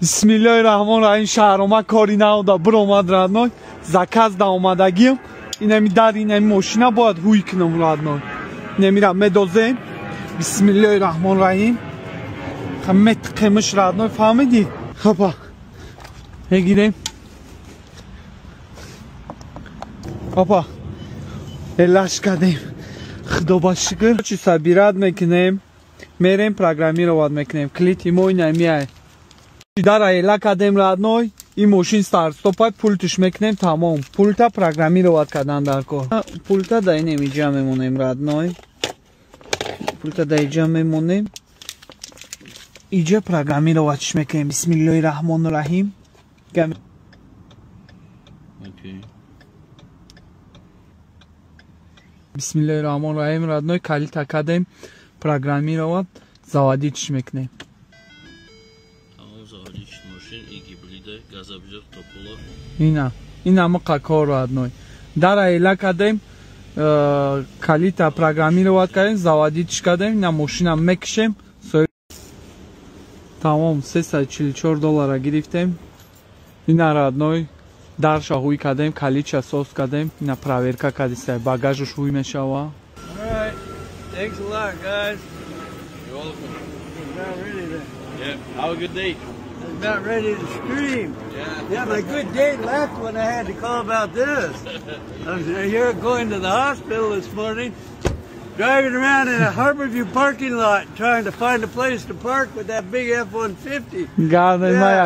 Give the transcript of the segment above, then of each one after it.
Бисмиллоҳи раҳмони раҳим. Шаҳрома кори наода биромад, родной. Заказ да омадагим. Инами дар, инами мошина бояд ҳуй кунам, родной. Инамира медозем. Бисмиллоҳи раҳмони раҳим. Метиқемиш, родной, фаҳмидӣ? Хопа. Мегирем. Опа. Элаш кардем. Худо ба шукр. Чи собирать мекунем. Мерем программировать мекунем. Калити мо инамиай. Дара эла кардем, родной. Ин мошин старт-стопай, пультш мекунем, тамом. Пульта программировать кардан дар кор. Пульта да инем иҷа мемонем, родной. Пульта да иҷа мемонем. Иҷа программировать мекунем. Бисмиллоҳи раҳмони раҳим. Бисмиллоҳи раҳмони раҳим, родной, калита кардем, программировать, заводить мекунем. Ина, ина муқа кор, родной. Дара эла кардем, калита программировать кардем, заводить кардем, ина мошина мекишем. Тамом, 344 доллара гирифтем. Ина, родной, дарша ҳуй кардем, калича соз кардем, ина проверка кардиста, багажаш ҳуй мешава. Thanks a lot, guys. You're welcome. About ready to. Yeah, have a good day. I was about ready to scream. Yeah. Yeah, my good day left when I had to call about this. I was here going to the hospital this morning, driving around in a Harborview parking lot trying to find a place to park with that big F-150. God, yeah.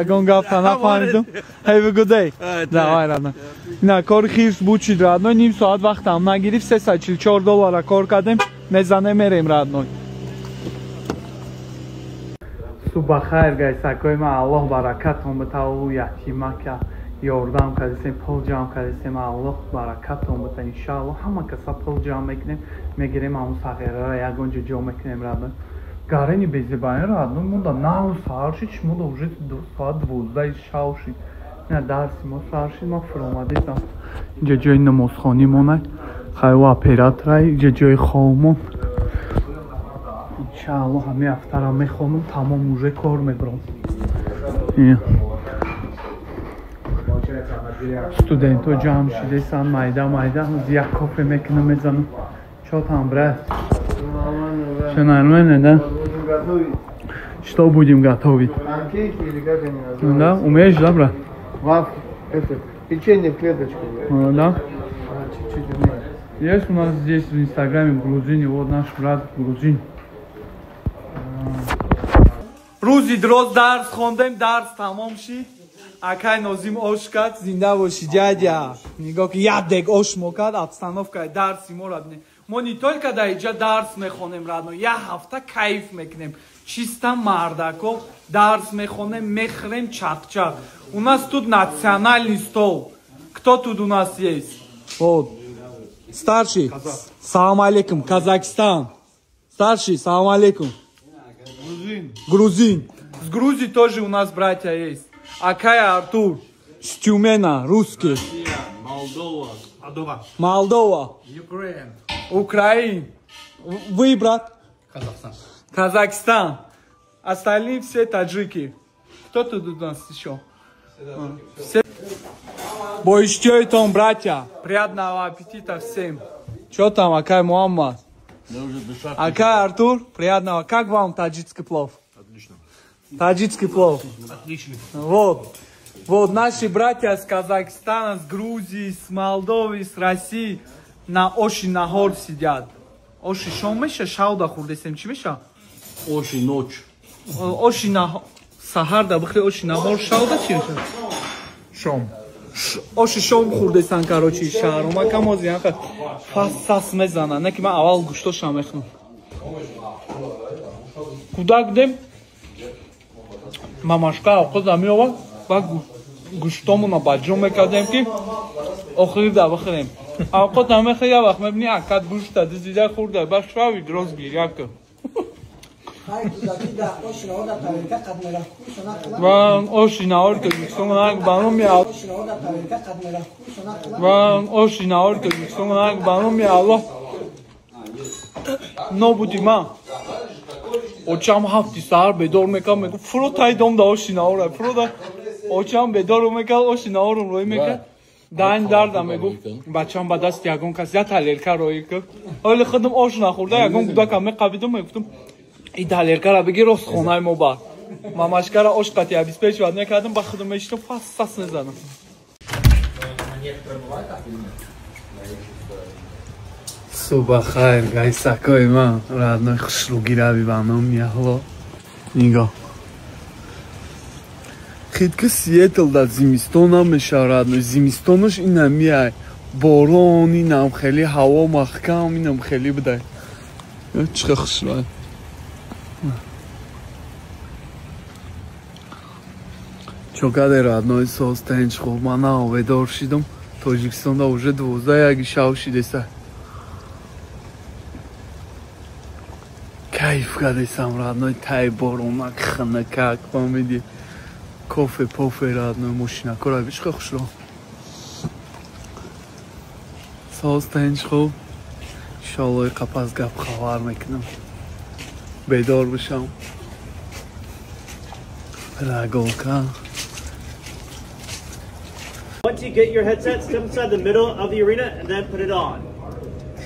Have a good day. Давай, родной. На кор хирс бучид, родной, ним соат вақтам нагирифт, 344 доллара кор кардем, мезанем мерем, родной. Субҳ хайр, гайсакои ман, Аллоҳ баракатон бита, ӯ ятимака ёрдам кардисем, пул ҷамъ кардисем, Аллоҳ баракатон бита, иншааллоҳ ҳама каса пул ҷамъ мекунем, мегирем ҳамун сағираро ягон ҷо ҷо мекунем, родной. Гарени безебаин, родной, монда нав саҳар шид, шумода уже соат 12 шав шид. Ина дарси мо саҳар шид, ман фуромадистам. Инҷа ҷои намозхонӣ монай, хайва операторай, инҷа ҷои хобмон. Иншааллоҳ ҳамин ҳафтаро мехонам, тамом уже кор мебарам. Студентҳо ҷамъ шидесан, майда майда, як кофе мекунам, мезанам. Чё там, брат? Всё нормально, да? Что будем готовить? Панкейки или как они называются? Да, умеешь, да, брат? Вафли, это, печенье в клеточку. Да? Чуть-чуть умею. Есть у нас здесь в Инстаграме грузини, вот наш брат грузин. Рӯзи дроз дарс хондем, дарс тамом шид. Акай Нозим ош кард, зинда боши, дядя. Нигоҳ ки як дег ош мо кард, обстановкаи дарси моро бинед. Мо не только дар иҷа дарс мехонем, родной, як ҳафта кайф мекунем. Чисто мардако дарс мехонем, мехӯрем чақчақ. У нас тут национальный стол. Кто тут у нас есть? Вот. Старший, салам алейкум, Казахстан. Старший, салам алейкум. Грузин. Грузин. С Грузии тоже у нас братья есть. Акай Артур, с Тюмена, русский. Россия, Молдова. Молдова. Украина. Украина. Вы, брат? Казахстан. Казахстан. Остальные все таджики. Кто тут у нас еще? Все. Боишь, братья. Приятного аппетита всем. Что там, Акай Муаммад? Акай Артур, приятного. Как вам таджикский плов? Отлично. Таджикский плов. Отличный. Вот. Вот наши братья с Казахстана, с Грузии, с Молдовы, с России на оши нахор сидят. Оши шом меша, шауда хурдесем, чи меша? Оши ночь. Оши на сахар да бихри оши нахор шауда чи меша? Шом. Оши шом хурдесан, короче, шаҳрома камози анха фас сас мезана. Не ки ман аввал гӯштошам мехӯрам. Кудак дем мамашка овқоза меовард ва гӯштомона ба ҷо мекардем ки охир да бихӯрем. Овқот мехӯри, як вақт мебинӣ акат гӯшта дизида хӯрда, ба шави дроз гиря кун. Ва оши наҳор Тоҷикистон ба номи ва оши наҳор Тоҷикистон ба номи Аллоҳ нобуди ман. Очам ҳафти саҳар бедор мекард, мегуфт фуро тай дом да оши наора. Фуро да очам бедор мекард, оши наорум рӯй мекард. Даҳани дарда мегуфт бачам ба дасти ягон кас я талерка роӣ кар. Ҳоли худам ош нахӯрда ягон кӯдака меқабидум, мегуфтум и талеркара бигир рост хонаи мо бар. Мамашкара ош қатъи обеспечивать мекардам, ба худам мешитам фас сас мезадам. Субҳ хайр, гайсакои ман, родной хушрӯгирави ба ном Яҳло. Нигоҳ. Хитки Сиэтл дар зимистон намешавад, родной. Зимистонаш инам миай. Борон, инам хеле ҳаво маҳкам, инам хеле будай. Чӣ қадр хушрӯ. Чокаде родной соз тенч хуб, ман наведор шидам. Тоҷикистонда уже 12 шав шидеса. Кайф кардесам родной, тай боронак ханакак фаҳмиди. Кофе пофе родной, мошинакора бишқа хушро. Соз тенч хуб. Иншоалло қапас гап хабар мекунам. Бедор бишам. Прогулка. Once you get your headset, step inside the middle of the arena and then put it on.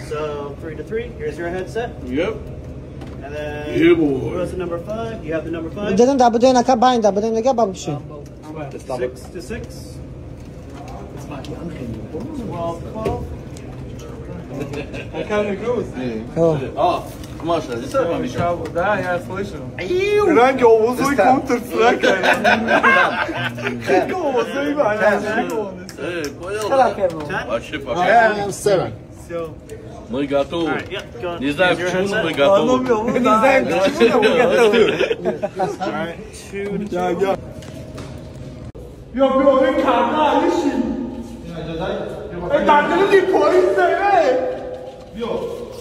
So 3 to 3, here's your headset. Yep. And then yeah, boy. Who has the number 5? You have the number 5. 6 to 6. 12 12. А, Маша, здесь Да, я слышу. Ранги овозой Counter-Strike. Овозой, Эй, понял, да? Вообще пошел. Мы готовы. Не знаю, к чему, но мы готовы. Не знаем, к чему, но мы готовы. 要不要被卡大一起？哎，打个你婆一声哎！不要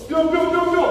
不要不要不要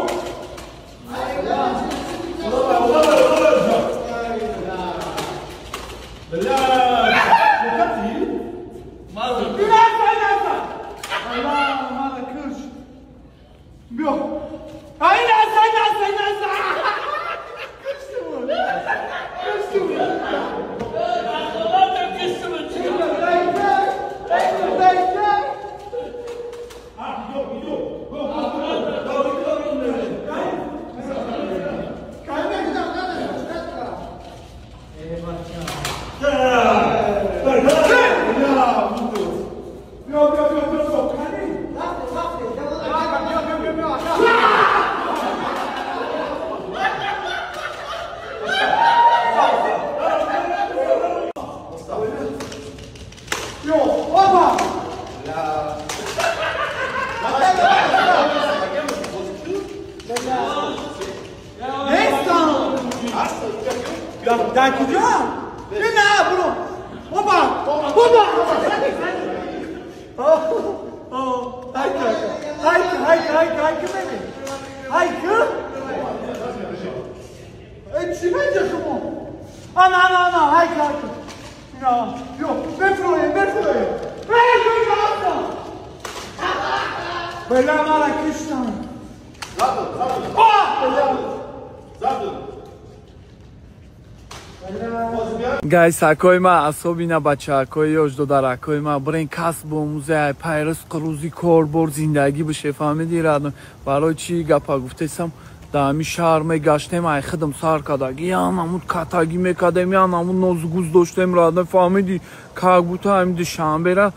！Гайсакои ма, асобина бачаакои ёш додаракои ма, бирен касб омӯзай, пайрас рӯзи кор бор зиндагӣ бише, фаҳмиди радно. Барои чӣ гапа гуфтесам, дар ҳамин шаҳр мегаштем, ай худам сар кадаги, ян ҳамун катагӣ мекардем, ян ҳамун нозугуз доштем радно, фаҳмиди, как будто ҳамин Душанбера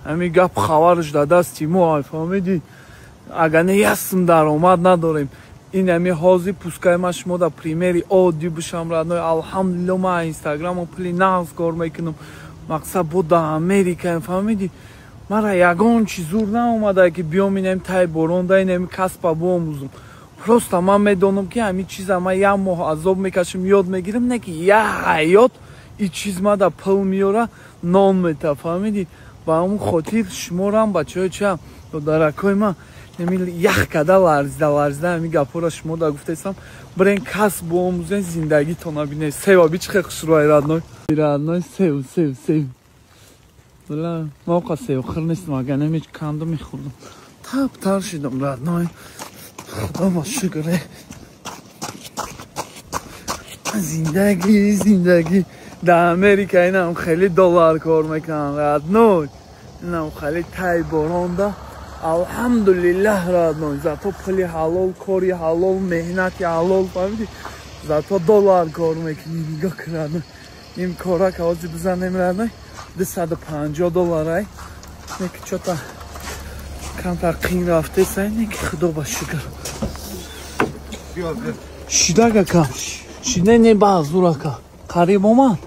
ҳамин гап хабараш дар дасти мо, ай фаҳмиди. Агар не ясм даромад надорем. Ин ҳами ҳозир пускай ма шумо дар примери оддӣ бишам родной. Алҳамдулилло ма инстаграмо пули нағз кор мекунам. Мақсад бо дар Америкаем, фаҳмидӣ? Мара ягон чи зур наомада ки биём инами тай боронда инами касба биомӯзам. Просто ман медонам ки ҳамин чиза ман як моҳ азоб мекашам, ёд мегирам, не ки як ҳаёт ин чиз ма дар пул меёра, нон мета, фаҳмидӣ? Ба ҳамун хотир шуморам бачаҳои ча додаракои ман ях када ларзида ларзида ҳамин гапҳоро шумо да гуфтесам, бирен касб биомӯзен, зиндагитона бинед. Сева би чӣ хел хушрӯай родной? Родной сев сев сев. Била, ман оқа севхӯр нестам, агар намеч канду мехӯрдам. Таптар шидам родной. Худо ба шукр. Зиндагӣ, зиндагӣ. Дар Америка инам хеле доллар кор мекунанд, родной. Инам хеле тай боронда. Алҳамдулиллаҳ, родной. Зато пули ҳалол, кори ҳалол, меҳнати ҳалол, фаҳмидӣ? Зато доллар кор мекунӣ. Нигоҳ кун, родной. Ин кора ка ҳозир бизанем, родной, 250 долларай. Неки чота камтар қин рафтесай, неки худо ба шукр. Шидагака. Шида не ба зурака. Қариб омад.